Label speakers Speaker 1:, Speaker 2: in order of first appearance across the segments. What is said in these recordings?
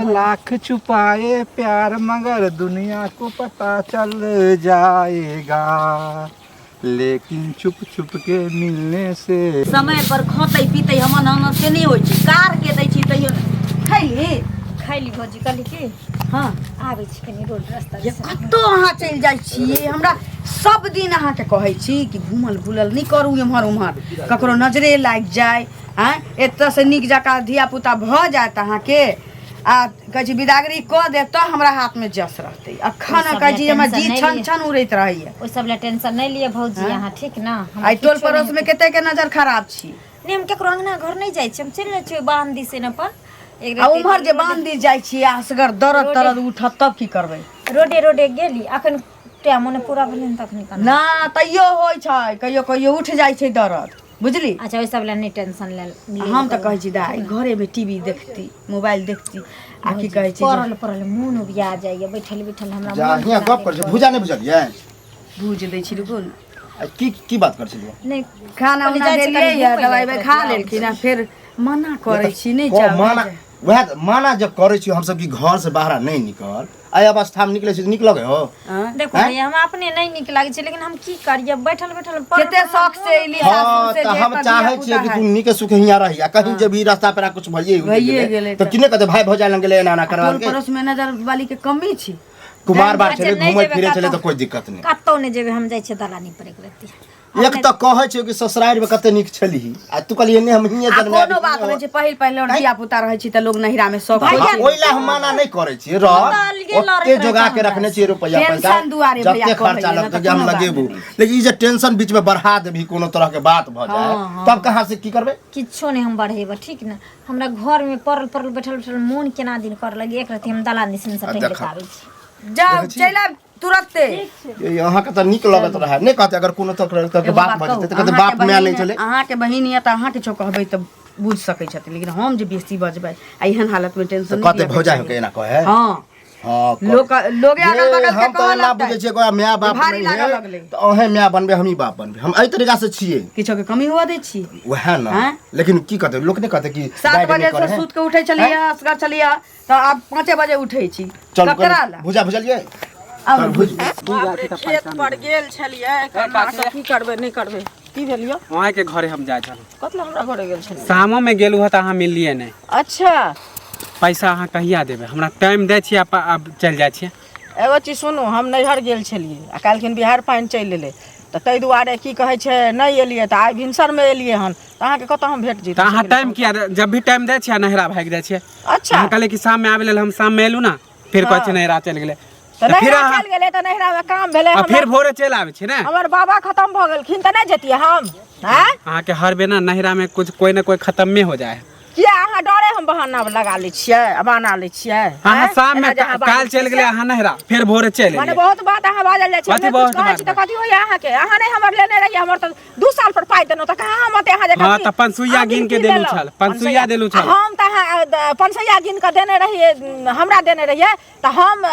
Speaker 1: हम लाख छुपाए प्यार मगर दुनिया को पता चल जाएगा, लेकिन छुप छुप के मिलने से।
Speaker 2: समय पर खतै पीतै हमर नाना से नहि होइ छै, कार के दै छी तैयो नहि खैली।
Speaker 3: खैली भौजी, कहली की
Speaker 2: हँ,
Speaker 3: आबै छी कनि रोड रास्ता।
Speaker 2: ये कतौ अहाँ चलि जाइ छियै? हमरा सब दिन अहाँके कहै छी कि घूमल घुलल नहि करू एम्हर ओम्हर, ककरो नजरे लागि जाय। आँय, एतऽसँ नीक जकाँ धियापुता भऽ जायत अहाँके आ कहै छी बिदागरी कऽ देब तऽ हमरा हाथमे जस रहतै। अखन
Speaker 3: ओहि सब
Speaker 2: कहै छी
Speaker 3: लए
Speaker 2: हमरा
Speaker 3: टेंशन
Speaker 2: जी
Speaker 3: नहि
Speaker 2: छन
Speaker 3: लिअ।
Speaker 2: छन उड़ैत रहैया।
Speaker 3: ओहि सब लए टेंशन नहि लिअ भौजी अहाँ, ठीक ने? हमरा
Speaker 2: आइ टोल
Speaker 3: किछो नहि
Speaker 2: पड़ोसमे कतेक के नजर खराब छी।
Speaker 3: नहि, हम केकरो अंगना घर नहि जाइ छी, हम चलि जाइ छी ओहि बान्ह दिस अपन एक
Speaker 2: आ
Speaker 3: रत्ती।
Speaker 2: उम्हर जे बान्ह दिस जाइ छी आ असगर दरद तरद उठत तब की करबै?
Speaker 3: रोडे रोडे गेली, अखन टाइमो नहि पूरा भेलै हन तखनी केना।
Speaker 2: ना, तैयो होइ छै, कहियो कहियो उठि जाइ छै दरद, बुझली?
Speaker 3: अच्छा, ओहि सब लए नहि टेंशन लेल।
Speaker 2: हम तऽ कहै छी दाइ, घरेमे टीवी देखती, मोबाइल देखती आ की कहै छी जे-
Speaker 3: पड़ल पड़ल मोन उबिया जाइए, बैठल बैठल हमरा
Speaker 4: जा
Speaker 3: मोन
Speaker 4: हियाँ गप करै छै। भूजा नहि बुझलियै?
Speaker 2: भूज दै छी, रुकू ने।
Speaker 4: आ की की बात करै छलियै?
Speaker 3: नहि,
Speaker 2: खाना
Speaker 3: कहली
Speaker 2: उना
Speaker 3: जाइ छी
Speaker 2: देलियै
Speaker 3: कनि
Speaker 2: या
Speaker 3: घुमै लए,
Speaker 2: दवाइ उवाइ
Speaker 3: एक
Speaker 2: खा
Speaker 3: रत्ती।
Speaker 2: लेलखिन आ फेर मना करै छी नहि
Speaker 4: को
Speaker 2: जाउ, नहि
Speaker 4: माना
Speaker 2: जाउ।
Speaker 4: वएह तऽ माना जब करै छी हमसब कि घर से बाहर नहि निकल, एहि अवस्थामे निकलै छी तऽ नीक लगै हो?
Speaker 2: आँय?
Speaker 3: देखो भैया, हमरा अपने नहि नीक लागै छै, लेकिन हम की करियै, बैठल बैठल पड़ल
Speaker 2: कते
Speaker 3: पड़ल
Speaker 2: शौक से एली
Speaker 4: हँ
Speaker 2: सासुर से
Speaker 4: तऽ
Speaker 2: जे
Speaker 4: हम
Speaker 2: एतऽ
Speaker 4: चाहै छियै
Speaker 2: धियापुता
Speaker 4: कि तू
Speaker 2: है।
Speaker 4: नीके सुखे हियाँ रही आ कहीं जे भी रास्ता पेरा कुछ भइए
Speaker 2: भइए गेलै
Speaker 4: तऽ किने कहतै भाय भौजाइ लग गेलै एना एना करवा
Speaker 2: टोल
Speaker 4: के।
Speaker 2: पड़ोस में नजर वाली के कमी छी।
Speaker 4: कुमार बार
Speaker 3: अच्छा,
Speaker 4: छलै,
Speaker 3: नहि
Speaker 4: घूमै
Speaker 3: जेबै
Speaker 4: फिरै छलै
Speaker 3: कतौ।
Speaker 4: तऽ कोइ दिक्कत नहि।
Speaker 3: कतौ नहि जेबै, हम जाइ छियै दलानी पर एक रत्ती।
Speaker 4: एक तऽ कहै छै कि ससुरारि मे कते नीक छलही आ तू कहलियै नहि, हम हिये
Speaker 2: आ
Speaker 4: जन्म
Speaker 2: कोनो बात नहि छै, पहिल पहिल धिया पुता रहै छी तऽ लोग नहिरा मे शौक होइ छै।
Speaker 4: ओहि लए हम माना नहि करै छियै, रह
Speaker 3: तऽ अलगे लड़ैत
Speaker 4: ओते
Speaker 3: रहै
Speaker 4: जोगा
Speaker 3: छै
Speaker 4: के रखने छियै रुपैआ पैसा,
Speaker 2: टेंशन दुआरे भैया
Speaker 4: जते खर्चा
Speaker 2: कहैया,
Speaker 4: लगतै
Speaker 2: नहि
Speaker 4: कि हम
Speaker 2: तऽ कोनो बात
Speaker 4: लगेबू,
Speaker 2: नहि।
Speaker 4: लेकिन ई जे टेंशन बीच मे बढ़ा देबही, कोनो तरह के बात भऽ जाय तब कहाँ से की करबै?
Speaker 3: किछो नहि हम बढ़ेबै, ठीक ने? हमरा घरमे पड़ल पड़ल बैठल बैठल मोन केना दिन करऽ लगे। एक रत्ती हम दलान दिसन से
Speaker 4: आ
Speaker 3: टहलि
Speaker 4: देखऽ।
Speaker 3: कऽ आबै छी।
Speaker 2: जाउ, चलि आब तुरते।
Speaker 4: ये अहाँके तऽ नीक लगैत रहै, नहि कहतै अगर कोनो तरह के
Speaker 2: एगो
Speaker 4: बात भऽ
Speaker 2: कहू,
Speaker 4: जेतै तऽ कहतै
Speaker 2: अहाँके
Speaker 4: बाप माय नहि
Speaker 2: बहिन-
Speaker 4: छलै।
Speaker 2: अहाँके बहिन यऽ तऽ अहाँ किछो कहबै तऽ बुझि सकै छथिन, लेकिन हम जे बेसी बजबै आ एहन हालत में टेंशन
Speaker 4: तऽ
Speaker 2: नहि
Speaker 4: कहतै
Speaker 2: लिअ के
Speaker 4: भौजाइ
Speaker 2: चाही।
Speaker 4: होके एना कहै।
Speaker 2: हँ।
Speaker 4: हँ, कहै।
Speaker 2: लोक लोगे अगल
Speaker 4: ये
Speaker 2: बगल के
Speaker 4: हम तऽ
Speaker 2: कहऽ
Speaker 4: एना
Speaker 2: लगतै।
Speaker 4: बुझै छियै ओकरा माय बाप
Speaker 2: भारी
Speaker 4: नहि
Speaker 2: लागऽ
Speaker 4: है
Speaker 2: लगलै।
Speaker 4: तऽ अहें माय बनबै, हमही बाप बनबै, हम एहि तरीका से छियै।
Speaker 2: किछो के कमी हुआ दै छी?
Speaker 4: वएह ने।
Speaker 2: आँय?
Speaker 4: लेकिन की कहतै लोक? नहि कहतै कि
Speaker 2: 7
Speaker 4: गाइड नहि
Speaker 2: बजे से
Speaker 4: करै है?
Speaker 2: सुति के उठै छलियै, असगर छलियै, तऽ आब 5 बजे उठै छी।
Speaker 4: चलू।
Speaker 2: ककरा
Speaker 4: कनि
Speaker 2: ला?
Speaker 4: भुजा भुजलियै?
Speaker 2: आब
Speaker 4: चल भुज।
Speaker 5: बाप रे, खेत पर गेल छलियै, कन्ना के की करबै नहि करबै, की भेल यौ?
Speaker 6: अहाँके घरे हम जाइ छलहुँ।
Speaker 5: कतऽ हमरा घरे गेल छलियै?
Speaker 6: शामो में गेलहुँ हँ तऽ अहाँ मिललियै नहि।
Speaker 5: अच्छा।
Speaker 6: पैसा अहाँ कहिया देबै हमरा? टाइम दै छियै, आब चलि जाइ छियै।
Speaker 5: एगो चीज सुनू, हम नैहर गेल छलियै आ काल्हिखिन बिहार पानि चलि एलै, तऽ ताहि दुआरे की कहै छै नहि एलियै, तऽ आइ भिनसरमे एलियै हन, तऽ अहाँके कतऽ हम भेट
Speaker 6: तऽ अहाँ
Speaker 5: जैतहुँ?
Speaker 6: टाइम किया जब भी टाइम दै छियै नहिरा भागि जाइ छियै।
Speaker 5: अच्छा।
Speaker 6: अहाँ कहलियै कि शाममे आबै लेल, हम शाममे एलहुँ ने, फिर कहै छियै नहिरा चलि गेलै।
Speaker 5: तऽ
Speaker 6: तऽ फिर
Speaker 5: नैहरा
Speaker 6: अहाँ
Speaker 5: चलि गेलै तऽ नैहरामे काम भेलै।
Speaker 6: आ
Speaker 5: हमरा
Speaker 6: फिर भोरे चलि आबै छियै ने।
Speaker 5: हमर बाबा खतम भऽ गेलखिन तऽ नहि जैतियै हम? आँय?
Speaker 6: अहाँके हर बेर ने नहिरामे कुछ कोइ ने कोइ खतमे हो जाइ है।
Speaker 5: किया अहाँ डरे हम बहाना लगा लै छियै आ बना लै छियै?
Speaker 6: अहाँ
Speaker 5: आँय?
Speaker 6: शाममे
Speaker 5: एना जे अहाँ बाजै
Speaker 6: काल्हि चलि
Speaker 5: छियै
Speaker 6: गेलै
Speaker 5: से?
Speaker 6: अहाँ नहिरा, फेर भोरे चलि
Speaker 5: माने
Speaker 6: एलियै।
Speaker 5: बहुत बात अहाँ बाजल जाइ छियै।
Speaker 6: कथी
Speaker 5: नहि
Speaker 6: बहुत
Speaker 5: किछु कहै
Speaker 6: बात
Speaker 5: छी तऽ कथी होइया अहाँके? अहाँ नहि हमर लेने रहियै, हमर तऽ 2 साल पर पाइ देलहुँ, तऽ कहाँ हम ओते अहाँ जे
Speaker 6: हँ,
Speaker 5: कथी-
Speaker 6: तऽ पनसुइया
Speaker 5: अहाँ
Speaker 6: गिन के
Speaker 5: की
Speaker 6: देलहुँ
Speaker 5: लेलहुँ?
Speaker 6: छल, पनसुइया देलहुँ छल।
Speaker 5: आ हम तऽ अहाँ पनसुइया गिन कऽ देने रहियै, हमरा देने रहियै तऽ हम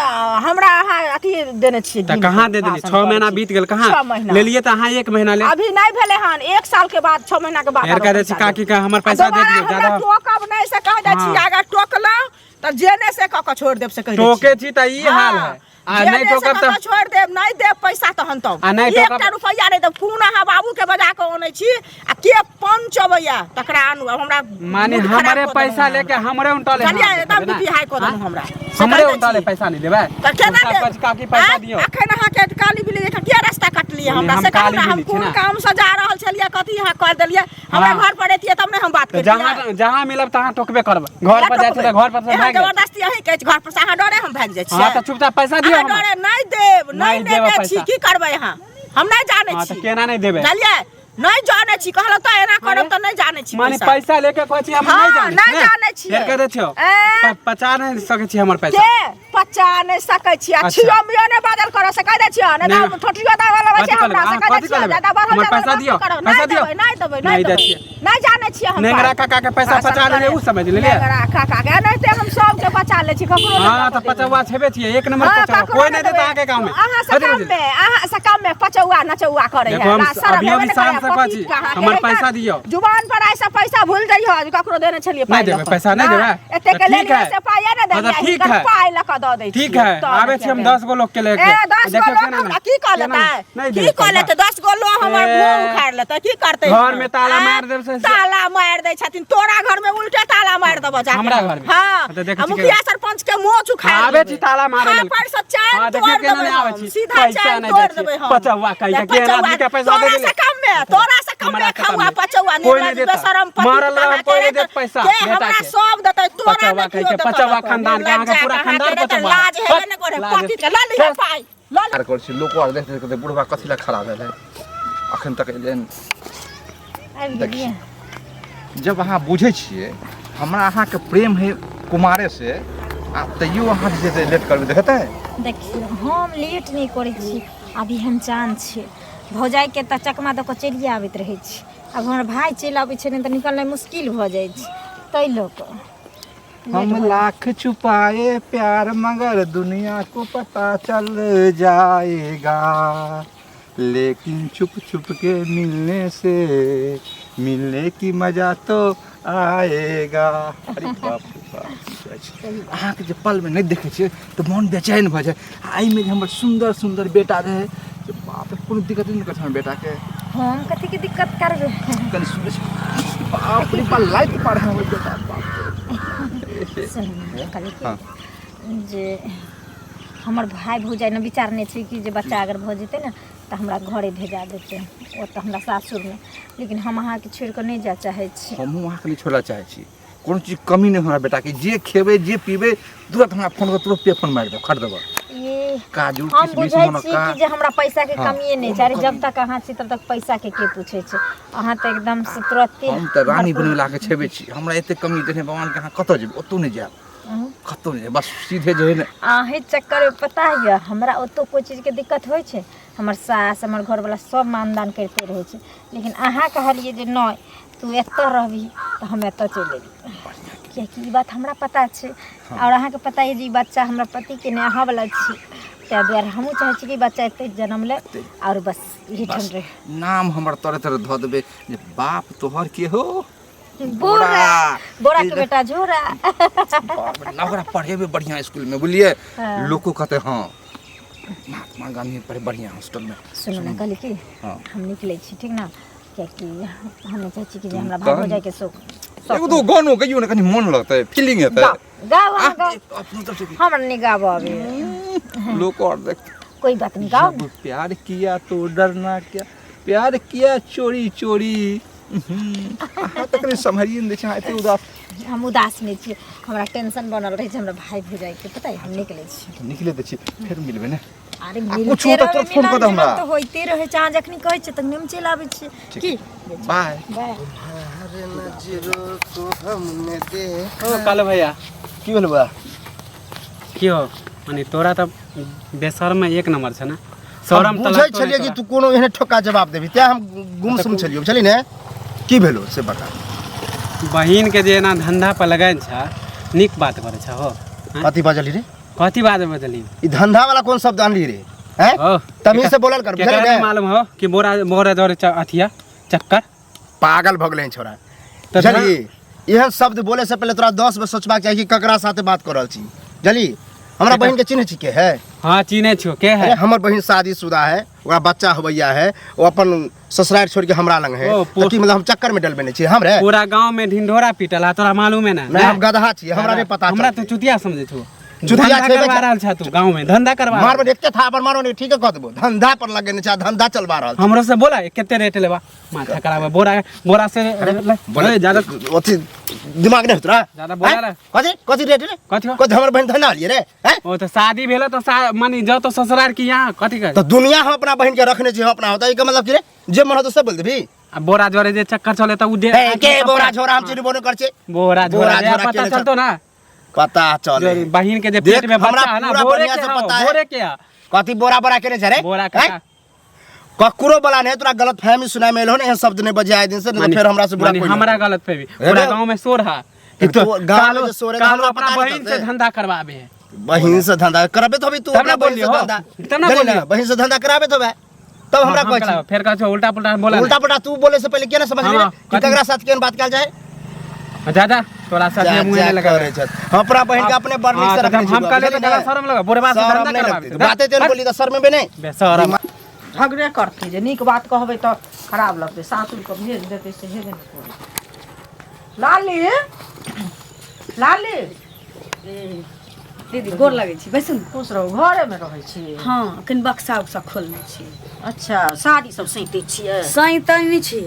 Speaker 5: हमरा अहाँ अथी देने छियै
Speaker 6: तऽ
Speaker 5: गिन
Speaker 6: कहाँ
Speaker 5: कऽ,
Speaker 6: दे देलियै?
Speaker 5: भाषण
Speaker 6: 6
Speaker 5: करै
Speaker 6: महीना
Speaker 5: छी।
Speaker 6: बीत गेल, कहाँ
Speaker 5: 6 महीना
Speaker 6: लेलियै? तऽ अहाँ 1 महीना ले
Speaker 5: अभी नहि भेलै हन, 1 साल के बाद, 6 महीना के बाद
Speaker 6: फेर
Speaker 5: आरो
Speaker 6: कह दै छी
Speaker 5: पैसा
Speaker 6: काकी
Speaker 5: देब।
Speaker 6: के हमर
Speaker 5: आ
Speaker 6: पैसा दे
Speaker 5: दोबारा
Speaker 6: दियौ
Speaker 5: हमरा
Speaker 6: ज्यादा
Speaker 5: टोकब नहि से कह दै छी।
Speaker 6: हँ।
Speaker 5: अगर टोकलहुँ तऽ जे नहि से कऽ कऽ छोड़ि देब से कहि दै
Speaker 6: टोके
Speaker 5: छी।
Speaker 6: छी तऽ ई हाल है आ
Speaker 5: जे
Speaker 6: नहि
Speaker 5: नहि से
Speaker 6: टोकब
Speaker 5: कऽ
Speaker 6: तऽ
Speaker 5: कऽ छोड़ि देब, नहि देब पैसा तहन तब
Speaker 6: आ नहि टोकब-
Speaker 5: एकटा रुपैआ नहि देब। कोन अहाँ बाबू के बजा कऽ अनै छी आ के पंच अबैया तकरा आनू। आब हमरा
Speaker 6: माने
Speaker 5: मूड खराब
Speaker 6: हमरे
Speaker 5: कऽ देलहुँ
Speaker 6: पैसा
Speaker 5: अहाँ
Speaker 6: लेके
Speaker 5: हमरा।
Speaker 6: हमरे उल्टा ले
Speaker 5: बुझलियै?
Speaker 6: हाथ
Speaker 5: एकदम
Speaker 6: देबै
Speaker 5: बीपी
Speaker 6: ने?
Speaker 5: हाई कऽ देलहुँ हमरा से
Speaker 6: हमरे
Speaker 5: कहि दै
Speaker 6: उल्टा ले
Speaker 5: छी।
Speaker 6: पैसा नहीं देबै।
Speaker 5: तऽ केना
Speaker 6: उल्टा
Speaker 5: देब?
Speaker 6: कहै छी, काकी पैसा
Speaker 5: आँय?
Speaker 6: दियौ।
Speaker 5: अखन अहाँके काली बिल्ली जकाँ किया रास्ता कटलियै हमरा
Speaker 6: हम
Speaker 5: से कहू
Speaker 6: काली
Speaker 5: ने, हम
Speaker 6: बिल्ली छी
Speaker 5: कोन
Speaker 6: ने।
Speaker 5: काम से जा रहल छलियै, कथी अहाँ कर देलियै हमरा?
Speaker 6: हाँ।
Speaker 5: घर पर एतियै तब ने हम बात
Speaker 6: तऽ
Speaker 5: करितियै।
Speaker 6: जहाँ जहाँ मिलब तहाँ टोकबे करबै। घर पर जाइ छियै तऽ घर पर से
Speaker 5: एहन
Speaker 6: भागि जाइ।
Speaker 5: जबरदस्ती अहीं कहै छी घर पर से, अहाँ डरे हम भागि जाइ
Speaker 6: हँ
Speaker 5: छियै?
Speaker 6: तऽ चुपचाप पैसा दियौ
Speaker 5: अहाँ
Speaker 6: हमरा।
Speaker 5: डरे नहि देब, नहि
Speaker 6: नहि देब
Speaker 5: नेने छी।
Speaker 6: पैसा।
Speaker 5: की करबै अहाँ? हम नहि जानै
Speaker 6: हँ तऽ
Speaker 5: छी।
Speaker 6: केना नहि देबै?
Speaker 5: बुझलियै? नहि जानै छी कहलहुँ तऽ, एना करब तऽ नहि जानै छी।
Speaker 6: माने
Speaker 5: पैसा
Speaker 6: पैसा लेके कहै छी हम
Speaker 5: हँ,
Speaker 6: नहि जानै
Speaker 5: नहि
Speaker 6: छी,
Speaker 5: जानै छियै।
Speaker 6: फेर कह दै छियौ
Speaker 5: ए?
Speaker 6: पचा नहि सकै छी हमर पैसा।
Speaker 5: के बच्चा नहि सकै छियै।
Speaker 6: अच्छा।
Speaker 5: छियो मियो नहि बाजल करऽ से कहि दै छियै, नहि
Speaker 6: नहि।
Speaker 5: तऽ ठोठियो दाबऽ लगै
Speaker 6: कथी
Speaker 5: छै हमरा
Speaker 6: कहलबै?
Speaker 5: से
Speaker 6: अहाँ
Speaker 5: कहि दै
Speaker 6: कथी
Speaker 5: छियै।
Speaker 6: कहलबै?
Speaker 5: ज्यादा बढ़ल
Speaker 6: हमर
Speaker 5: जाबल
Speaker 6: पैसा
Speaker 5: बात
Speaker 6: दियौ,
Speaker 5: करब।
Speaker 6: पैसा
Speaker 5: नहि
Speaker 6: दियौ।
Speaker 5: देबै, नहि देबै,
Speaker 6: नहि
Speaker 5: नहि
Speaker 6: दै
Speaker 5: देबै।
Speaker 6: छियै।
Speaker 5: नहि जानै छियै हम
Speaker 6: नेंगरा
Speaker 5: पाइ।
Speaker 6: काका के पैसा
Speaker 5: भाषण
Speaker 6: पचा लेलियै,
Speaker 5: करे।
Speaker 6: उ समझ लेलियै?
Speaker 5: नेंगरा काका के एनाहिते हम सबके बचा लै छी, ककरो नहि
Speaker 6: हाँ
Speaker 5: लऽ
Speaker 6: तऽ
Speaker 5: कऽ देबै।
Speaker 6: पचौआ छेबे छियै, एक नंबर
Speaker 5: हाँ,
Speaker 6: पचौआ
Speaker 5: ककरो
Speaker 6: कोई
Speaker 5: नहि
Speaker 6: नहि देता
Speaker 5: देबै।
Speaker 6: अहाँके गाँव में।
Speaker 5: अहाँ से
Speaker 6: कथी
Speaker 5: कम
Speaker 6: बजली?
Speaker 5: में, अहाँ से कम में पचौआ नचौआ करै
Speaker 6: देखो,
Speaker 5: है।
Speaker 6: हम
Speaker 5: शरम
Speaker 6: अभियो
Speaker 5: हेबे
Speaker 6: भी
Speaker 5: नहि
Speaker 6: शाम
Speaker 5: करैए,
Speaker 6: से कहै छी,
Speaker 5: पतित कहाँ के
Speaker 6: हमर
Speaker 5: है,
Speaker 6: पैसा दियौ।
Speaker 5: जुबान पर ऐसा पैसा भूल जइहो जे ककरो देने छलियै पाइ
Speaker 6: नहि देबै
Speaker 5: लऽ कऽ।
Speaker 6: पैसा, नहि देबै?
Speaker 5: एते के
Speaker 6: तऽ ठीक
Speaker 5: लेलियै
Speaker 6: है।
Speaker 5: से पाइए नहि
Speaker 6: हाँ, तऽ
Speaker 5: देलियै,
Speaker 6: ठीक
Speaker 5: हिनकर
Speaker 6: है।
Speaker 5: पाइ लऽ कऽ दऽ दै
Speaker 6: ठीक
Speaker 5: छियै,
Speaker 6: है,
Speaker 5: तब
Speaker 6: आबै छी हम
Speaker 5: केना।
Speaker 6: 10 गो लोग के लेके।
Speaker 5: ए 10 गो
Speaker 6: देखियौ
Speaker 5: लोग
Speaker 6: केना
Speaker 5: हमरा
Speaker 6: नहि-
Speaker 5: की कऽ
Speaker 6: केना
Speaker 5: लेतै?
Speaker 6: नहि
Speaker 5: की
Speaker 6: देबै
Speaker 5: कऽ
Speaker 6: पैसा।
Speaker 5: लेतै? 10 गो लोग हमर
Speaker 6: ए,
Speaker 5: मुँह उखाड़ि लेतै, की करतै?
Speaker 6: घर में ताला
Speaker 5: आँय?
Speaker 6: मारि देब से-
Speaker 5: ताला मारि दै छथिन तोरा घर में, उल्टे ताला मारि देबऽ जाके।
Speaker 6: हमरा घर में?
Speaker 5: हाँ।
Speaker 6: तऽ देखै
Speaker 5: आ
Speaker 6: छी
Speaker 5: मुखिया
Speaker 6: केना।
Speaker 5: सरपंच के मोच उखाड़ि
Speaker 6: आबै
Speaker 5: देबै।
Speaker 6: छी ताला मारै
Speaker 5: हाँ,
Speaker 6: लेल।
Speaker 5: पर से चैन
Speaker 6: हाँ, देखियौ
Speaker 5: तोड़
Speaker 6: केना
Speaker 5: देबै
Speaker 6: नहि आबै
Speaker 5: हम,
Speaker 6: छी।
Speaker 5: सीधा
Speaker 6: पैसा
Speaker 5: चैन
Speaker 6: नहि
Speaker 5: तोड़
Speaker 6: दै छियै।
Speaker 5: देबै हम।
Speaker 6: पचौआ कहि के केहन
Speaker 5: पचौआ,
Speaker 6: आदमी के पैसा दे
Speaker 5: तोरा
Speaker 6: देलै?
Speaker 5: से कम में, तोरा से कम
Speaker 6: हमरा
Speaker 5: में
Speaker 6: से कम
Speaker 5: खौआ
Speaker 6: में।
Speaker 5: पचौआ,
Speaker 6: कोई नहि
Speaker 5: निर्लज
Speaker 6: देता।
Speaker 5: बेशरम पति
Speaker 6: मरल
Speaker 5: कहाँ
Speaker 6: रहब, कोई
Speaker 5: के
Speaker 6: नहि देत पैसा
Speaker 5: के
Speaker 6: बेटा
Speaker 5: हमरा
Speaker 6: के।
Speaker 5: सब देतै, तोरा
Speaker 6: पचौआ
Speaker 5: नहि
Speaker 6: कहि
Speaker 5: केओ
Speaker 6: के,
Speaker 5: देतौ
Speaker 6: पचौआ
Speaker 5: लऽ कऽ।
Speaker 6: खानदान के, अहाँके
Speaker 5: निर्लज्जा
Speaker 6: पूरा
Speaker 5: कहाँ
Speaker 6: खानदान
Speaker 5: के रे, तऽ
Speaker 6: पचौआ।
Speaker 5: लाज हेबे नहि करे
Speaker 6: लाज
Speaker 5: पति के। लऽ लिहे
Speaker 6: चल।
Speaker 5: पाइ, लऽ
Speaker 1: आर करै छी लोको आर देख देख के बुढ़बा कथी लए खड़ा भेल है अखन तक एलै नहि।
Speaker 3: आबि गेलियै।
Speaker 1: जब अहाँ बुझै छियै हमरा अहाँके प्रेम है कुमारे से, आ तैयो अहाँ जे छै लेट करबै तऽ हेतै?
Speaker 3: देखियौ, हम लेट नहि करै छी। अभी हम चाँद छियै, भौजाइके तऽ चकमा दऽ कऽ चलिए आबैत रहै छी। आब हमर भाय चलि आबै छै ने तऽ निकलनाइ मुश्किल भऽ जाइ छै, ताहि लऽ कऽ।
Speaker 1: हम लाख छुपाए प्यार मगर दुनिया को पता चल जाएगा, लेकिन छुप छुप के मिलने से मिलने की मजा तो आएगा। अरे बाप रे बाप, की कहै छी? अहाँके जे पलमे नहि देखै छियै तऽ मोन बेचैन भऽ जाइ। आ एहिमे जे हमर सुन्दर सुन्दर बेटा रहै से बाप रे, कोनो दिक्कत नहि करै छै हमर बेटाके।
Speaker 3: हम कथीके दिक्कत करबै?
Speaker 1: कनि सुनै छी, बाप रे बाप, लाइट पार है हमर बेटा, बाप रे।
Speaker 3: सुनू ने, कहली
Speaker 1: हाँ।
Speaker 3: कि जे हमर भाय भौजाइ ने विचारने छै कि जे बच्चा अगर भऽ जेतै ने तऽ हमरा घरे भेजा देतै ओतऽ हमरा सासुरमे, लेकिन हम अहाँके छोड़ि कऽ नहि जाय चाहै छी।
Speaker 1: हमहूँ अहाँके नहि छोड़ऽ चाहै छी। कोनो चीज कमी नहि हमरा बेटाके, जे खेबै जे पीबै तुरंत हमरा फोन कर, तुरंत पे फोन मारि देब, खरीद देबऽ।
Speaker 3: ये
Speaker 1: काजू
Speaker 3: हम
Speaker 1: किशमिश
Speaker 3: बुझै छी
Speaker 1: मुनक्का।
Speaker 3: कि जे हमरा पैसाके
Speaker 1: हाँ,
Speaker 3: कमिए नहि छै। अरे जब तक अहाँ छी तब तक पैसाके के पूछै छै? अहाँ तऽ एकदम से तुरते
Speaker 1: हम तऽ रानी
Speaker 3: भरपूर।
Speaker 1: बनबै लाके छेबे छी। हमरा एते कमी देने भगवानके, अहाँ कतऽ जेबै? ओतौ नहि जायब, कतौ नहि जायब, बस सीधे जे है ने।
Speaker 3: अहीं चक्करमे पता यऽ हमरा ओतौ कोइ चीजके दिक्कत होइ छै, हमर सास हमर घरवला सब मानदान करिते रहै छै, लेकिन अहाँ कहलियै जे नहि तू एतऽ रहबही तऽ हम एतऽ चलि एलियै, कियाकि ई बात हमरा पता छै आओर अहाँके पता यऽ जे ई बच्चा हमरा पतिके नहि अहाँवला छी। ताहि दुआरे हमहूँ चाहै छी कि बच्चा एतै जन्म ले आओर बस एहिठाम
Speaker 1: बस
Speaker 3: रहै।
Speaker 1: नाम हमर तरे तरे धऽ देबै जे बाप तोहर के हो?
Speaker 3: बोरा, बोरा के बेटा झोरा।
Speaker 1: बाप रे, ना ओकरा पढ़ेबै बढ़िआँ स्कूलमे, बुझलियै?
Speaker 3: हाँ।
Speaker 1: लोको कहतै हँ महात्मा गांधी पढ़े बढ़िआँ हॉस्टलमे।
Speaker 3: सुनू ने, कहली कि
Speaker 1: हाँ।
Speaker 3: हम निकलै छी, ठीक ने? कियाकि हम नहि चाहै छी कि जे हमरा भाय
Speaker 1: तहन-
Speaker 3: भौजाइके शौक।
Speaker 1: एगो दू गानो गइयो ने, कनि मोन लगतै, फीलिंग हेतै।
Speaker 3: गाउ, गाउ अहाँ, गाउ।
Speaker 1: अपनो तरफ से।
Speaker 3: हमरा नहि गाबऽ आबैए।
Speaker 1: लोक और देख।
Speaker 3: कोई बात नहीं, गाओ।
Speaker 1: जब प्यार किया तो डरना क्या, प्यार किया चोरी चोरी। अहाँ तऽ कनि सम्हारिए नहि दै छी, अहाँ एते उदास।
Speaker 3: हम उदास नहि छी, हमरा टेंशन बनल रहै छै हमरा भाय भौजाइके, पता है? हम निकलै छी।
Speaker 1: निकले तऽ छी, फेर मिलबै ने?
Speaker 3: अरे
Speaker 1: आ
Speaker 3: मिलते
Speaker 1: कुछो तऽ
Speaker 3: रहबै,
Speaker 1: तुरंत फोन कऽ
Speaker 3: मिलन
Speaker 1: दे
Speaker 3: जुलन
Speaker 1: हमरा।
Speaker 3: तऽ होइते रहै छै। अहाँ जखनी कहै छियै तखनी हम चलि आबै छियै। की
Speaker 1: बाय।
Speaker 3: बाय।
Speaker 6: ओ कालू भैया।
Speaker 4: की भेल बा?
Speaker 6: की हो, माने तोरा तऽ बेशर्म एक नंबर छै ने, शरम तऽ
Speaker 4: बुझै
Speaker 6: लगतो
Speaker 4: छलियै
Speaker 6: नहि
Speaker 4: कि तू कोनो एहने ठोका जवाब देबही, तें हम गुमसुम छलियै, बुझलिही ने? की भेलो से बता।
Speaker 6: तोरा। बहिन के जे एना धंधा पर लगाइन छ, नीक बात करै छ हो, हैं?
Speaker 4: कथी बजली रे?
Speaker 6: कथी बात बजली?
Speaker 4: ई धंधा वाला कोन शब्द अनली रे हैं?
Speaker 6: हो।
Speaker 4: तमीज से बोलल कर,
Speaker 6: केकरा
Speaker 4: बुझलिही
Speaker 6: नहि
Speaker 4: ने?
Speaker 6: मालूम हो कि बोरा बोरा जोरे अथिया चक्कर।
Speaker 4: पागल भऽ गेलै छोरा।
Speaker 6: तऽ
Speaker 4: बुझलिही, एहन शब्द बोले से पहले तोरा 10 बेर सोचबाक चाही कि ककरा साथे बात कर रहल छी, बुझलिही? हमरा बहिन के चिन्है छी के है?
Speaker 6: हाँ, चिन्है छियो, के है?
Speaker 4: अरे हमर बहिन शादीशुदा है, ओकरा बच्चा होवैया है, ओ अपन ससुराल छोड़ के हमरा लंग है।
Speaker 6: ओ,
Speaker 4: तऽ की मतलब हम चक्कर में डलबेने छी हम रे?
Speaker 6: पूरा गांव में ढिंढोरा पीटल है, तोरा मालूम है ना?
Speaker 4: नहीं, हम गधा छी, हमरा नहीं पता
Speaker 6: हमरा
Speaker 4: चलतै।
Speaker 6: तू चुतिया समझै छौ?
Speaker 4: चुतिया
Speaker 6: धंधा
Speaker 4: छेबे
Speaker 6: करवा
Speaker 4: कर-
Speaker 6: रहल छ तू, गांव में धंधा करवा
Speaker 4: मारबे
Speaker 6: रहल।
Speaker 4: एके थापर मारो ने, ठीक है कह देबो। धंधा पर लगेने छै, धंधा चलवा रहल छै।
Speaker 6: हमरो से बोला कते रेट लेबा, माथा खराब है। बोरा बोरा से
Speaker 4: बोले
Speaker 6: ए, ज्यादा
Speaker 4: अथी दिमाग नहीं तोरा।
Speaker 6: ज्यादा बोला
Speaker 4: हैं?
Speaker 6: रे।
Speaker 4: कथी कथी रेट रे?
Speaker 6: कथी हो?
Speaker 4: कथी हमर बहिन धंधा लिए रे हैं?
Speaker 6: ओ तऽ शादी भेल तऽ माने जाओ तो ससुराल की यहाँ कथी कर।
Speaker 4: तो दुनिया हम अपना बहिन के रखने छी हम अपना होता, ई के मतलब की रे? जे मन होतो सब बोल देबी।
Speaker 6: आ बोरा जोरे जे चक्कर चले तऽ उ दे।
Speaker 4: ए, के बोरा झोरा हम चिन्हबो नहि कर छै।
Speaker 6: बोरा
Speaker 4: बोरा
Speaker 6: झोरा
Speaker 4: झोरा
Speaker 6: पता
Speaker 4: केने
Speaker 6: चलतो ना।
Speaker 4: पता चले
Speaker 6: जो बहिन के जे
Speaker 4: देख,
Speaker 6: पेट में
Speaker 4: हमरा
Speaker 6: बच्चा है ना
Speaker 4: पूरा
Speaker 6: बोरे
Speaker 4: बढ़िया
Speaker 6: के
Speaker 4: से
Speaker 6: हो,
Speaker 4: पता है।
Speaker 6: बोरे के है।
Speaker 4: कथी बोरा बोरा केने छै रे
Speaker 6: बोरा
Speaker 4: हैं?
Speaker 6: का
Speaker 4: ककरो बला नहीं तोरा गलत फहमी सुनाय में एलो ने एहन शब्द नहीं बजे आए दिन से नहीं तो फेर हमरा से बुरा
Speaker 6: माने
Speaker 4: कोई
Speaker 6: हमरा
Speaker 4: नहीं।
Speaker 6: गलत फहमी
Speaker 4: हे
Speaker 6: पूरा
Speaker 4: रे।
Speaker 6: गांव में शोर है
Speaker 4: कि तो गाँव में
Speaker 6: कालो
Speaker 4: जे शोर है, तो
Speaker 6: कालो
Speaker 4: हमरा
Speaker 6: अपना
Speaker 4: पता नहीं
Speaker 6: बहिन से
Speaker 4: चलतै।
Speaker 6: धंधा करवाबे है
Speaker 4: बहिन से धंधा कराबे तो अभी तू
Speaker 6: तब
Speaker 4: अपना
Speaker 6: ना
Speaker 4: बहिन से
Speaker 6: बोलियो,
Speaker 4: धंधा
Speaker 6: तब ना
Speaker 4: जानी
Speaker 6: बोलियो।
Speaker 4: बहिन से धंधा कराबे तो बे तब हमरा
Speaker 6: हम
Speaker 4: कहै छी
Speaker 6: कराबे। फेर कहै छौ उल्टा पुल्टा बोला
Speaker 4: उल्टा पुल्टा तू बोले से पहले केना समझ
Speaker 6: हाँ,
Speaker 4: लेबे कि
Speaker 6: कथी?
Speaker 4: ककरा साथ केहन बात कयल जाए
Speaker 6: जा जा तोरा साथ
Speaker 4: जा,
Speaker 6: में मुंह
Speaker 4: जा
Speaker 6: नहीं लगा
Speaker 4: करै छथि। हम अपना बहिन के अपने बड़ नीक
Speaker 6: हाँ,
Speaker 4: से
Speaker 6: तऽ
Speaker 4: रखने छी
Speaker 6: हम कहलियै
Speaker 4: बुझलियै
Speaker 6: तऽ तोरा
Speaker 4: ने?
Speaker 6: शरम लगा बुढ़बा से
Speaker 4: शरम
Speaker 6: धंधा
Speaker 4: नहि
Speaker 6: करवाबे
Speaker 4: लगतै। बाते तेहन बोली तऽ शर्म एबे नहि
Speaker 6: बेशरम
Speaker 5: झगड़े करतै जे नीक बात कहबै तऽ खराब लगतै सासुरके भेज देतै से हेबे नहि करै लाली लाली
Speaker 2: दीदी गोर लगै छी बैसू ने
Speaker 5: खुश रहू घरेमे रहै छी
Speaker 2: हँ कनि बक्सा उक्सा खोलने छी
Speaker 5: अच्छा साड़ी सब सैंतै छियै
Speaker 2: सैंतै नहि छी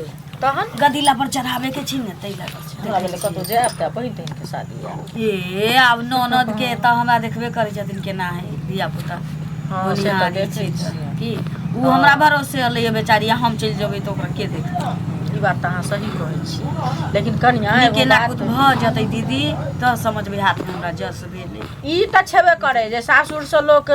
Speaker 5: तहन
Speaker 2: गदीला पर चढ़ाबे के छी ने ताहि लए
Speaker 5: हमरा भेलै कतहु जायब तऽ बहिन तहिनके शादी यऽ
Speaker 2: ए आब ननद के तऽ हमरा देखबे करै छथिन केना है धिया पुता
Speaker 5: हँ, से तऽ
Speaker 2: होनिहारी
Speaker 5: देखै
Speaker 2: छै तऽ,
Speaker 5: छियै।
Speaker 2: की ओ हमरा भरोसे एलैए बेचारी आ हम चलि जेबै तऽ ओकरा के देखतै
Speaker 5: ई बात तऽ अहाँ सही कहै छियै लेकिन कनिया एगो
Speaker 2: नीके
Speaker 5: बात
Speaker 2: नाकुत भऽ जेतै दीदी तऽ समझबै हाथमे हमरा जस भेलै
Speaker 5: ई तऽ छेबे करै जे सासुरसँ लोक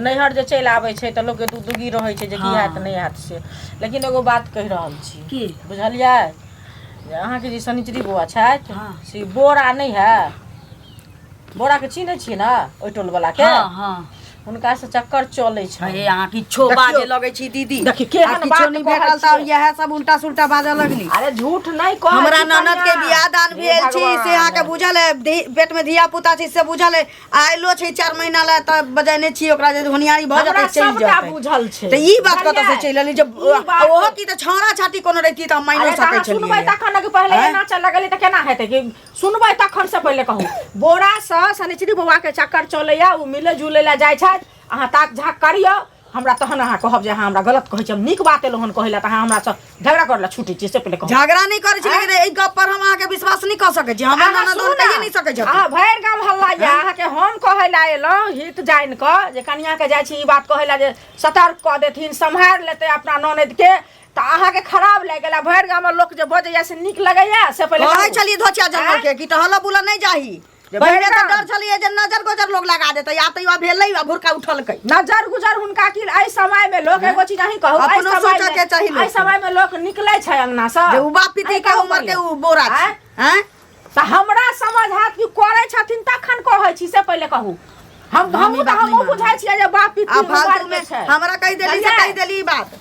Speaker 5: नैहर जे चलि आबै छै तऽ लोकके दू दूगी रहै छै जे की
Speaker 2: हँ।
Speaker 5: हैत नहि हैत से लेकिन एगो बात कहि रहल छी
Speaker 2: की
Speaker 5: बुझलियै जे अहाँके जे शनिचरी बौआ छथि
Speaker 2: हँ।
Speaker 5: से बोरा नहि है बोराके चिन्है छियै ने ओहि टोलवलाके
Speaker 2: हँ हँ
Speaker 5: हुनका से चक्कर चलै छै
Speaker 2: हे अहाँ किछो बाजे लगै छी दीदी
Speaker 5: देखी, केहन
Speaker 2: आ किछो
Speaker 5: बात
Speaker 2: नहि
Speaker 5: कहै
Speaker 2: भेटल तऽ
Speaker 5: छियै।
Speaker 2: इएह सब उल्टा सुल्टा बाजऽ लगली
Speaker 5: अरे झूठ नहि कहै
Speaker 2: हमरा
Speaker 5: छी
Speaker 2: ननद के
Speaker 5: कनिया।
Speaker 2: बियाह दान
Speaker 5: हे
Speaker 2: भेल छी से अहाँके
Speaker 5: भगवान।
Speaker 2: बुझल है पेट में धिया पुता छी से बुझल है आयलो छै 4 महीना ला तऽ बजेने छी ओकरा जे होनियारी भऽ
Speaker 5: हमरा
Speaker 2: जेतै चलि
Speaker 5: सबटा
Speaker 2: जेतै
Speaker 5: बुझल छै
Speaker 2: तऽ ई बात कतऽ से
Speaker 5: बुझलियै?
Speaker 2: चलि एली जे
Speaker 5: ई बात-
Speaker 2: ओहो की तऽ छौड़ा छाती कोनो रहिती तऽ हम मानियो
Speaker 5: अरे तऽ
Speaker 2: सकै
Speaker 5: अहाँ सुनबै
Speaker 2: छलियै
Speaker 5: तखन ने कि पहिले
Speaker 2: आँय?
Speaker 5: एना चल लगलै तऽ केना हेतै कि सुनबै तखन से पहिले कहू बोरासँ शनिचरी बौआके चक्कर चलैया ओ मिलै जुलै लए जाइ छथि अहाँ ताक झाक करियौ हमरा तहन अहाँ कहब जे अहाँ हमरा गलत कहै छी हम नीक बात एलहुँ हन कहै लए तऽ अहाँ हमरासँ झगड़ा करै लए छुटै छी से पहिले कहू
Speaker 2: झगड़ा नहि करै छी लेकिन एहि गप पर हम अहाँके विश्वास नहि कऽ सकै छी हमर
Speaker 5: अहाँ
Speaker 2: ननद
Speaker 5: सुनू
Speaker 2: कहिए
Speaker 5: ने,
Speaker 2: नहि सकै छथिन
Speaker 5: अहाँ भरि गाम हल्ला यऽ अहाँके हम कहै लए एलहुँ हित जानि कऽ जे कनियाँके जाइ छी ई बात कहै लए जे सतर्क कऽ देथिन सम्हारि लेतै अपना ननदिके तऽ अहाँके खराब लागि गेल आ भरि गाममे लोक जे बजैया से नीक लगैया से पहिले
Speaker 2: कहै
Speaker 5: कहू।
Speaker 2: छलियै धोचिया जंगल के कि टहल बुलऽ नहि जाही
Speaker 5: जे
Speaker 2: पहिले
Speaker 5: भरि
Speaker 2: तऽ
Speaker 5: गाम-
Speaker 2: डर छलियै जे नजर गोजर लोग लगा देतै आब तऽ भेलै आ भुरका उठलकै
Speaker 5: नजर गुजर हुनका की एहि समय में लोक एगो चीज अहीं कहू एहि
Speaker 2: अपनो
Speaker 5: समय
Speaker 2: सोचऽ
Speaker 5: में
Speaker 2: के चाही लोकके।
Speaker 5: एहि समय में लोक निकलै छै अंगना से
Speaker 2: जे उ बाप पिती
Speaker 5: अहीं
Speaker 2: के
Speaker 5: कहू
Speaker 2: उमर के
Speaker 5: पहिले।
Speaker 2: उ बोरा छै
Speaker 5: आँय?
Speaker 2: आँय?
Speaker 5: तऽ हमरा समझ हैत कि करै छथिन तखन कहै छी से पहिले कहू हम
Speaker 2: हम ई
Speaker 5: हमहूँ तऽ
Speaker 2: बात नहि
Speaker 5: हमहूँ
Speaker 2: मानब।
Speaker 5: बुझै छियै जे बाप पिती
Speaker 2: आ फालतू
Speaker 5: उमर
Speaker 2: में
Speaker 5: के छै
Speaker 2: हमरा कहि देली से
Speaker 5: बुझलियै?
Speaker 2: कहि देली ई बात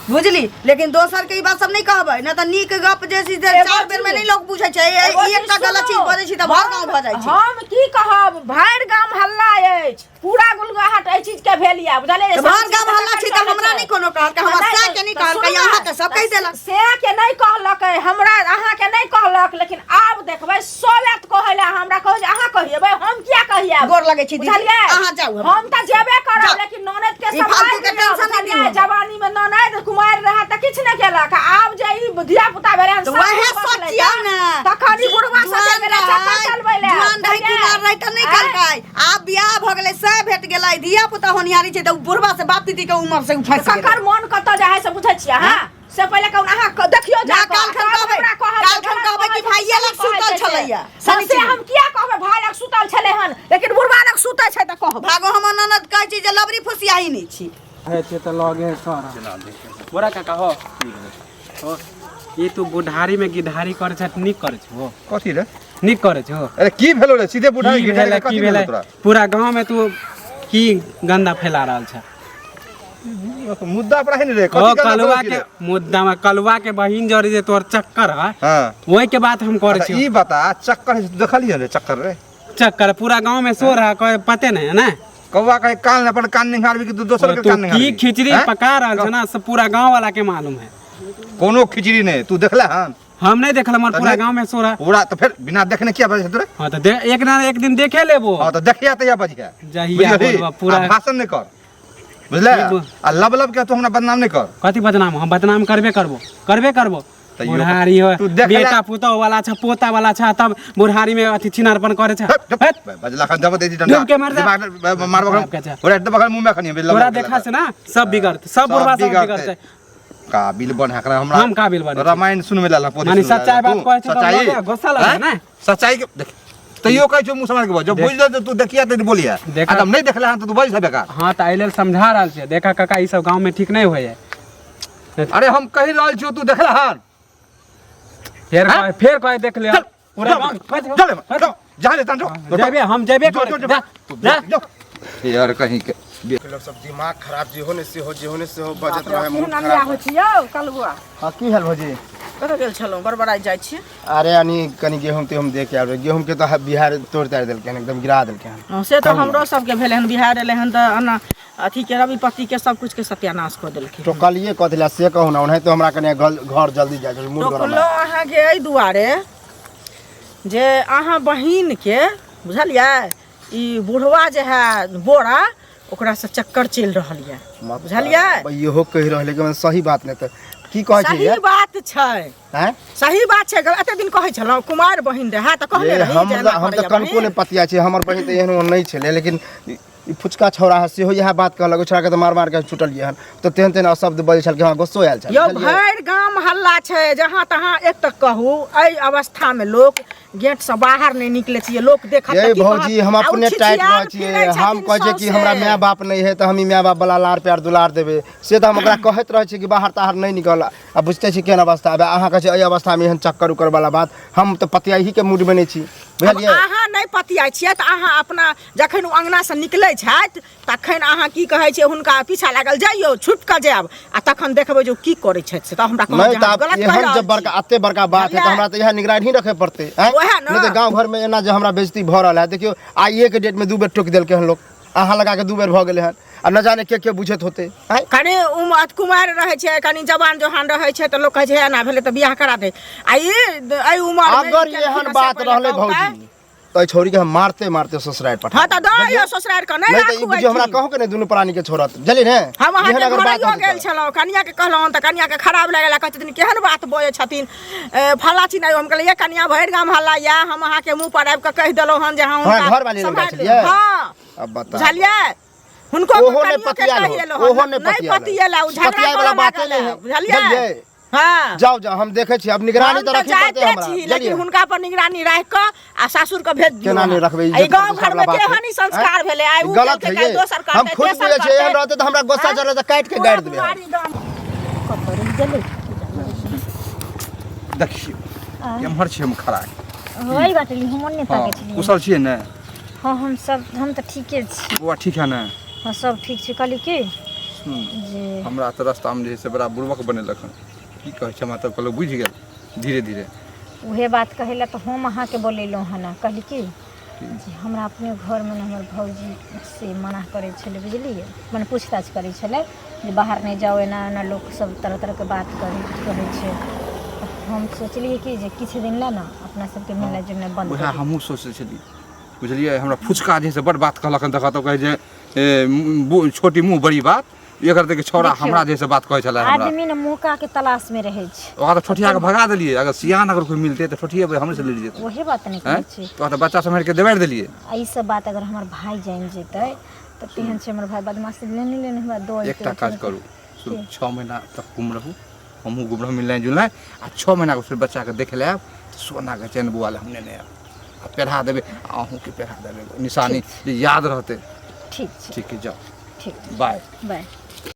Speaker 2: बुझली लेकिन दोसर के ई बात सब नहीं कहबै ना तऽ नीक गप जे छै से
Speaker 5: एगो
Speaker 2: चार बेर में
Speaker 5: चीज-
Speaker 2: नहीं लोग बुझै छै
Speaker 5: एगो
Speaker 2: ई एकटा
Speaker 5: चीज
Speaker 2: गलत चीज
Speaker 5: सुनू,
Speaker 2: बजै छी तऽ भर गाँव भऽ जाइ छै
Speaker 5: हम की कहब भरि गाम हल्ला अछि पूरा गुलगुलाहट एहि चीज के भेल यऽ बुझलियै
Speaker 2: तऽ भर गाम हल्ला छै तऽ हमरा नहि कोनो कहलकै हमरा सएह के नहि कहलकै अहाँके सब कहि देलक
Speaker 5: से के नहि कहलकै हमरा अहाँके नहि कहलक लेकिन आब देखबै सब आयत कहै लए हमरा कहै जे अहाँ कहिएबै हम किया कहिएब
Speaker 2: गोर लगै छी दीदी
Speaker 5: बुझलियै
Speaker 2: अहाँ जाउ हमरा।
Speaker 5: हम तऽ जेबे करब
Speaker 2: जाउ।
Speaker 5: लेकिन ननद के
Speaker 2: ई फालतू के
Speaker 5: सम्हारि लिअ,
Speaker 2: टेंशन नहि दियौ
Speaker 5: बुझलियै?
Speaker 2: हमरा।
Speaker 5: जवानी में ननद कुमारि रहै तऽ किछु नहि केलक आब जे ई धिया पुता भेलै हन
Speaker 2: तऽ
Speaker 5: सब
Speaker 2: वएह
Speaker 5: बसलै
Speaker 2: सोचियौ ने
Speaker 5: तखन ई बुढ़वा सब
Speaker 2: जुआन
Speaker 5: गेलै चक्कर
Speaker 2: रहै,
Speaker 5: चलबै लए
Speaker 2: जुआन रहै
Speaker 5: बुझलियै?
Speaker 2: कुमार रहै तऽ नहि
Speaker 5: आँय?
Speaker 2: कहलकै आब बियाह भऽ गेलै सएह भेट गेलै धिया पुता होनिहारी छै तऽ उ बुढ़वा से बाप पिती के उमर से उ फँसि गेलै
Speaker 5: ककर मन कतऽ जाइ है से बुझै छियै अहाँ से पहिले कहू अहाँ देखियौ जा
Speaker 2: ना,
Speaker 5: कऽ,
Speaker 2: काल्हि खन
Speaker 5: आ
Speaker 2: कहबै,
Speaker 5: हमरा कहब
Speaker 2: काल्हि
Speaker 5: जे
Speaker 2: खन
Speaker 5: गलत
Speaker 2: कहबै कि
Speaker 5: कहै छै,
Speaker 2: भाइये लग
Speaker 5: सही कहै
Speaker 2: सुतल
Speaker 5: छै से।
Speaker 2: छलैया,
Speaker 5: हँ, से
Speaker 2: शनिचरी।
Speaker 5: हम किया कहबै भाय लग सुतल छलै हन लेकिन बुढ़वा लग सुतै छै तऽ कहब
Speaker 2: भागो हमर ननद कहै छै जे लबरी फुसियाही नहि छी
Speaker 6: है छै तऽ लगे सर बोरा काका हो हो ई तू बुढ़ारी में गिधारी करे छै नीक करे छै हो
Speaker 1: कथी रे
Speaker 6: नीक करे छै हो
Speaker 1: अरे की भेलो रे सीधे बुढ़ारी
Speaker 6: की
Speaker 1: गिधारी
Speaker 6: भेलै
Speaker 1: कथी
Speaker 6: की
Speaker 1: भेलो
Speaker 6: भेलै
Speaker 1: तोरा
Speaker 6: पूरा गांव में तू की गंदा फैला रहल छै
Speaker 1: मुद्दा पर है ने रे
Speaker 6: ओ
Speaker 1: कथी गंदा
Speaker 6: कलुआ
Speaker 1: फैला
Speaker 6: के
Speaker 1: छी रे?
Speaker 6: मुद्दा में कलुआ के बहिन जरे जे तोर चक्कर है
Speaker 1: हाँ
Speaker 6: ओहि के बात हम करे
Speaker 1: अच्छा,
Speaker 6: छी
Speaker 1: ई बता चक्कर देखलियै रे चक्कर रे
Speaker 6: चक्कर पूरा गांव में शोर है कोई पते नहीं है ना
Speaker 1: कौआ कहे कान ने अपन कान निहारबी कि तू दोसर के
Speaker 6: तू
Speaker 1: कान निहारबी
Speaker 6: की खिचड़ी
Speaker 1: हैं?
Speaker 6: पका रहल छै ना सब पूरा गांव वाला के मालूम है
Speaker 1: कोनो खिचड़ी नहीं तू देखले हन
Speaker 6: हम नहीं देखल हमर
Speaker 1: तऽ
Speaker 6: पूरा
Speaker 1: नहि-
Speaker 6: गांव में शोर है
Speaker 1: पूरा तो फिर बिना देखने किया बजे तोरे
Speaker 6: हाँ तो एक ना एक दिन देखे लेबो
Speaker 1: हाँ तो देखिया तैया बजिया
Speaker 6: जहिया
Speaker 1: बुझलही?
Speaker 6: बोलबा पूरा-
Speaker 1: आ भाषण नहीं कर बुझले
Speaker 6: की बोल-
Speaker 1: आ लब लब के तू हमरा बदनाम नहीं कर
Speaker 6: कथी बदनाम हम बदनाम करबे करबो करबे करबो
Speaker 1: तैयो
Speaker 6: बुढ़ारी हो
Speaker 1: तू देखला-
Speaker 6: बेटा पुतोह वाला छ पोता वाला छ तब बुढ़ारी में अथी छिनारपन करे छ
Speaker 1: हट,
Speaker 6: हट,
Speaker 1: बजला खन जब दे दी डंडा
Speaker 6: डूब के मर जा।
Speaker 1: दिमाग में मारबो
Speaker 6: खराब के छै।
Speaker 1: ओरा दबखल मुंह में खनी
Speaker 6: तोरा देखा से ना सब बिगड़त सब बुढ़वा सब बिगड़त
Speaker 1: काबिल बन एकरा हमरा
Speaker 6: हम काबिल बने छी।
Speaker 1: रामायण सुनबे ला पोथी
Speaker 6: माने
Speaker 1: सुनबे ला
Speaker 6: सच्चाई बात
Speaker 1: तू
Speaker 6: कहै छै तऽ
Speaker 1: सच्चाई
Speaker 6: लोगे गुस्सा लगै
Speaker 1: हैं?
Speaker 6: ने?
Speaker 1: सच्चाई के देख तैयो कहै छियौ मुँह सम्हारि के बज। जब बुझि जेतौ तू देखिया तऽ बोलिया।
Speaker 6: देखा-
Speaker 1: आ जब नहि देखले हन तऽ तू बजि बेकार।
Speaker 6: हाँ तऽ एहि लेल समझा रहल छियै। देखा काका, ई सब गाँव में ठीक नहीं होइए।
Speaker 1: अरे हम कहि रहल छियौ, तू देखले हन?
Speaker 6: फेर
Speaker 1: हाँ?
Speaker 6: कहे, फेर कहे देख ले
Speaker 1: चल,
Speaker 6: पूरा
Speaker 1: चल,
Speaker 6: गाँव।
Speaker 1: चल, चल, जा ले तन जो।
Speaker 6: जेबे हम, जेबे
Speaker 1: जो,
Speaker 6: करे।
Speaker 1: जो, जो,
Speaker 6: जा,
Speaker 1: तू
Speaker 6: जा।
Speaker 1: जो। यार कहीं के
Speaker 4: लोग सब दिमाग खराब जे हो ने से हो, जे हो ने से हो बजत रहे, मूड
Speaker 5: केहन
Speaker 4: खराब।
Speaker 5: होइ छी यौ कलबुआ?
Speaker 4: हाँ, की हाल भौजी?
Speaker 5: कतऽ गेल छलहुँ? बड़बड़ाइ जाइ छी।
Speaker 4: अरे यानी कनि गेहूं तेहूं देख के आबे। गेहूं के तो बिहार तोड़ ताड़ देलकै हन, एकदम गिरा देलकै हन।
Speaker 5: हँ, से तऽ हमरो सबके भेलै हन। बिहार एलै हन तऽ एना अथी के रवि पत्ती के सब कुछ के सत्यानाश कऽ देलकै।
Speaker 4: टोकलिए कथी ला से कहू ना? ओनाहिते हमरा कनि घर जल्दी जाइ छै, मूड गरम
Speaker 5: टोकलहुँ
Speaker 4: है।
Speaker 5: अहाँके एहि दुआरे जे अहाँ बहिनके बुझलियै, ई बुढ़वा जे है बोरा, ओकरासँ चक्कर चलि रहल यऽ, बुझलियै?
Speaker 4: इहो कहि रहल है कि मतलब सही बात नहि तऽ की कहै छै?
Speaker 5: सही बात छै।
Speaker 4: हैं?
Speaker 5: सही बात छै। एते दिन कहै छलहुँ, कुमार बहिन रहए तऽ कहने
Speaker 4: ए,
Speaker 5: रही
Speaker 4: हम
Speaker 5: जे एना
Speaker 4: हम तऽ
Speaker 5: करैया
Speaker 4: कनको
Speaker 5: बहिन।
Speaker 4: नहि पतिया छै। हमर बहिन तऽ एहन ओहन नहि छलै, लेकिन ई ई फुचका छौड़ा है सेहो इएह बात कहलक। ओ छौड़ाके तऽ मार मार के छुटलियै हन, तऽ तेहन तेहन अपशब्द बजै छल कि हमरा गुस्सो आयल छल।
Speaker 5: यौ,
Speaker 4: बुझलियै?
Speaker 5: भरि गाम हल्ला छै जहाँ तहाँ। एक तऽ कहू, एहि अवस्थामे लोक गेटसँ बाहर नहि निकलै छियै, लोक देखत
Speaker 4: ये
Speaker 5: तऽ की
Speaker 4: भौजी,
Speaker 5: कहत?
Speaker 4: हम
Speaker 5: आ ओ
Speaker 4: अपने टाइट
Speaker 5: छिछियाल
Speaker 4: रहै छियै।
Speaker 5: फिरै
Speaker 4: हम
Speaker 5: छथिन
Speaker 4: कहै छियै कि हमरा
Speaker 5: सौंसे।
Speaker 4: माय बाप नहि है तऽ हम ई माय बाप वाला लाड़ प्यार दुलार देबै, से तऽ हम ओकरा कहैत रहै छियै कि बाहर ताहर नहि निकल। आ बुझिते छी केहन अवस्था आबे। अहाँ कहै छियै एहि अवस्थामे एहन चक्कर उक्कर वाला बात, हम तऽ पतियाहीके मूडमे नहि छी,
Speaker 5: आब
Speaker 4: बुझलियै?
Speaker 5: अहाँ नहि पतियाइ छियै तऽ अहाँ अपना जखन ओ अङ्गनासँ निकलै छथि तखन अहाँ की कहै छै, हुनका पीछा लागल जइयौ, छुपि कऽ जायब आ तखन देखबै जे ओ की करै छथि, से तऽ हमरा कहब
Speaker 4: नहि
Speaker 5: जे
Speaker 4: तऽ
Speaker 5: अहाँ
Speaker 4: आब
Speaker 5: गलत कहि
Speaker 4: एहन
Speaker 5: रहल
Speaker 4: जब बड़का
Speaker 5: छी।
Speaker 4: एते बड़का बात है तऽ
Speaker 5: बुझलियै?
Speaker 4: हमरा तऽ इएह निगरानी रखे पड़तै, आँय?
Speaker 5: ओएह ने।
Speaker 4: नहि तऽ गाँव घरमे एना जे हमरा बेइज्जती भऽ रहल है। देखियौ, आइएके डेटमे 2 बेर टोकि देलकै हन लोक, अहाँ लगा के 2 बेर भऽ गेलै हन, आ न जाने के के बुझैत होतै, आँय?
Speaker 5: कनि उमर कुमार रहै छै, कनि जवान जोहान रहै छै तऽ लोक कहै छै एना भेलै तऽ बियाह करा दे। आ ई एहि उमरमे
Speaker 4: अगर
Speaker 5: ई केलखिन
Speaker 4: एहन
Speaker 5: से
Speaker 4: बात
Speaker 5: पहिले
Speaker 4: रहलै
Speaker 5: कहू तऽ।
Speaker 4: भौजी, तऽ एहि छौड़ी के हम मारते मारते ससुरारि पठा
Speaker 5: हाँ तऽ दऽ अइयौ ससुरारि के, नहि
Speaker 4: नहि तऽ ई
Speaker 5: राखू
Speaker 4: बुझियौ हमरा
Speaker 5: एहिठाम।
Speaker 4: कहू के नहि दुनू प्राणी के छोड़त, बुझलियै ने?
Speaker 5: हम अहाँके
Speaker 4: एहन अगर बात
Speaker 5: घरैयो
Speaker 4: होतै
Speaker 5: गेल
Speaker 4: तऽ।
Speaker 5: छलहुँ, कनियाके कहलहुँ तऽ कनियाके खराब लागल, कहै छथिन केहन बात बजै छथिन, ए, फल्ला चिन्ह। हम कहलियै, ये कनिया, भरि गाम हल्ला यऽ, हम अहाँके मुँह पर आबि कऽ कहि देलहुँ हन जे अहाँ
Speaker 4: हाँ,
Speaker 5: हुनका
Speaker 4: घरवाली लग
Speaker 5: सम्हारि
Speaker 4: जाइ छलियै?
Speaker 5: लिअ। हाँ।
Speaker 4: अब बताउ।
Speaker 5: बुझलियै? हुनको
Speaker 4: ओहो नहि
Speaker 5: कनियोके
Speaker 4: पतियाल
Speaker 5: कहि
Speaker 4: हो,
Speaker 5: एलहुँ हन,
Speaker 4: ओहो नहि
Speaker 5: नहि
Speaker 4: पतियाल।
Speaker 5: पतियेला, ओ झगड़ा
Speaker 4: पतियाए वाला
Speaker 5: करऽ
Speaker 4: बाते
Speaker 5: लागल
Speaker 4: नहि है,
Speaker 5: है, बुझलियै?
Speaker 4: बुझलियै?
Speaker 5: हाँ।
Speaker 4: जाओ जाओ, हम देखै छी। अब निगरानी
Speaker 5: हम
Speaker 4: तऽ
Speaker 5: तऽ
Speaker 4: रखी पड़तै
Speaker 5: जाइते
Speaker 4: हमरा,
Speaker 5: छी, लेकिन
Speaker 4: बुझलियै?
Speaker 5: हुनका पर निगरानी राखि कऽ आ सासुर के भेज दियौ।
Speaker 4: केना नहि रखबै?
Speaker 5: आ ई
Speaker 4: इज्जत
Speaker 5: गाँव
Speaker 4: प्रतिष्ठा
Speaker 5: घर में
Speaker 4: वाला बात है।
Speaker 5: केहन ई संस्कार भेलै? आइ
Speaker 4: ई
Speaker 5: उ
Speaker 4: गलत
Speaker 5: केलकै,
Speaker 4: है
Speaker 5: काल्हि
Speaker 4: ये।
Speaker 5: दोसर
Speaker 4: हम
Speaker 5: करतै,
Speaker 4: खुद
Speaker 5: तेसर
Speaker 4: बुझै छियै, एहन
Speaker 5: करतै।
Speaker 4: रहतै तऽ हमरा गुस्सा
Speaker 5: आँय?
Speaker 4: चढ़त तऽ काटि के
Speaker 5: पूरा
Speaker 4: गाड़ि देबै हम।
Speaker 5: बुआरी गाम
Speaker 3: कतऽ रहि गेलै?
Speaker 1: देखियौ, केम्हर छियै हम खड़ा?
Speaker 3: वही बाटे हम ओन्ने
Speaker 1: हाँ
Speaker 3: ताकै छलियै।
Speaker 1: कुशल छियै ने?
Speaker 3: हाँ, हम सब हम तऽ ठीके छी।
Speaker 1: बौआ ठीक है ने?
Speaker 3: हाँ, सब ठीक छै। कहली की जे
Speaker 1: हमरा तऽ रास्तामे जे है से बड़ा बुड़बक बनेलक हन, की कहै छै, हमरा तऽ कहलक बुझि गेल धीरे धीरे।
Speaker 3: उहे बात कहै लए तऽ हम अहाँके बोलेलहुँ हन। कहली की जे हमरा अपने घरमे ने हमर भौजी से मना करै छलै, बुझलियै? मने पूछताछ करै छलै जे बाहर नहि जाउ, एना एना लोक सब तरह तरहके बात करै कहै छै। तऽ हम सोचलियै कि जे किछु दिन लए ने अपना सबके मिलनाइ जुलनाइ बंद
Speaker 1: उएह
Speaker 3: कऽ दियै।
Speaker 1: हमहूँ सोचै छलियै, बुझलियै? हमरा फुचका जे है से बड़ बात कहलक हन। देखऽ तऽ कहै जे ए, छोटी मुँह बड़ी बात, एकर देखियौ छौड़ा
Speaker 3: देखियौ,
Speaker 1: हमरा जे है से बात कहै छलै हमरा।
Speaker 3: आदमी ने मौकाके तलाशमे रहै छै।
Speaker 1: ओकरा तऽ ठोठिया के भगा देलियै। अगर सियान अगर कोइ मिलतै तऽ ठोठिएबै, हमरे से लड़ि जेतै।
Speaker 3: वही बात नहि
Speaker 1: आँय
Speaker 3: कहै छी।
Speaker 1: ओकरा तऽ बच्चा सम्हारि के देबारि देलियै।
Speaker 3: आ ई सब बात अगर हमर भाय जानि जेतै तऽ तेहन छै हमर भाय बदमाशी लेने लेने हमरा दऽ जेतै।
Speaker 1: एकटा काज करू, सुनू, 6 महीना तक गुम रहू, हमहूँ गुम रहू, मिलनाइ जुलनाइ, आ 6 महीनाके फेर बच्चाके देख लए आयब तऽ सोनाके चैन बौआ लए हम नेने आयब आ पहिरा देबै, आ अहूँके पहिरा देबै एगो निशानी जे याद रहतै।
Speaker 3: ठीक छै।
Speaker 1: ठीक है, जाउ।
Speaker 3: ठीक।
Speaker 1: बाय।
Speaker 3: बाय।